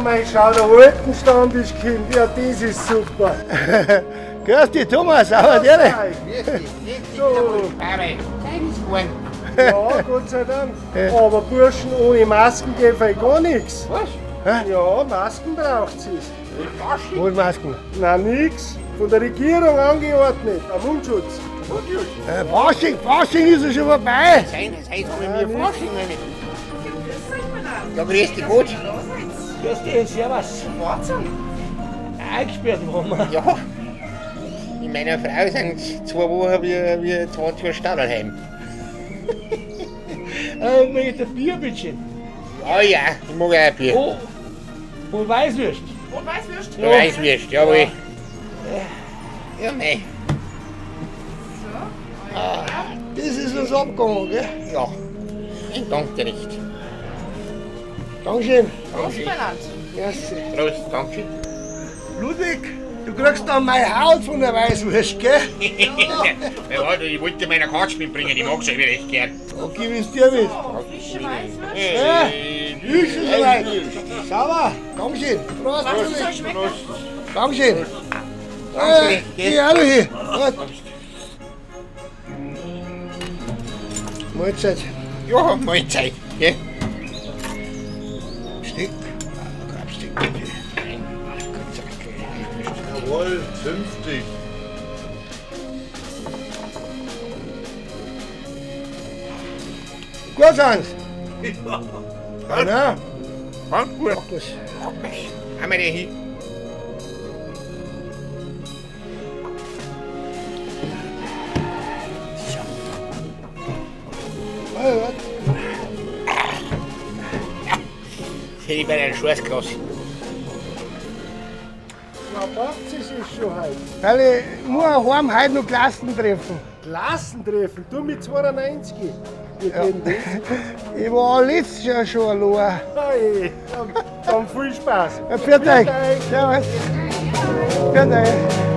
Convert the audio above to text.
mei, schau, der Altenstand ist gekommen. Ja, das ist super. Grüß dich, Thomas, aber der. Grüß dich. Ja, Gott sei Dank. Aber Burschen, ohne Masken geht gar nichts. Was? Ja, Masken braucht es. Wo Masken? Nein, nix. Von der Regierung angeordnet. Ein Mundschutz. Fasching ist ja schon vorbei. Nein, das heißt, wir Fasching nicht. Ja, grüß dich gut. Grüß dich, servus. Wahnsinn. Eingesperrt waren wir. Ja. In meiner Frau sind 2 Wochen wie 20 Jahre Stadelheim. Möchtest du ein Bier, bitte? Ja, ja, ich mag auch ein Bier. Oh, und Weißwürst? Und Weißwürst? Ja. Weißwürst, jawohl. Ja, mei. So. Ah, das ist uns abgegangen, gell? Ja, ich danke dir nicht. Dankeschön. Prost, Bernhard. Merci. Prost, danke. Ludwig, du kriegst dann meine Haut von der Weißwurst, gell? Ja, ich wollte meine Katze mitbringen, die mag sie recht gern. Okay, gib es dir mit. So, frische Weißwurst. Ja, ist schon soweit. Sauber, Dankeschön. Prost, Prost. Prost. Dankeschön. Dankeschön. Geh auch noch hin. Mahlzeit. Ja, Mahlzeit. Gell? Steck. Grabsteck, bitte. Jawohl, zünftig. Gut sind's. Ja. Ja, na. Ganz gut. Mach das. Einmal den hin. So. Ja. Das hätte ich bei einer Schwarzklasse. Na, passt es ist schon heute. Weil ich muss auch heim heute noch Klassentreffen. Klassentreffen? Du mit 92? Wie Ja. geht denn das? Ich war letztes Jahr schon allein. Hey, dann viel Spaß. Ja, pfiat euch. Servus. Pfiat euch.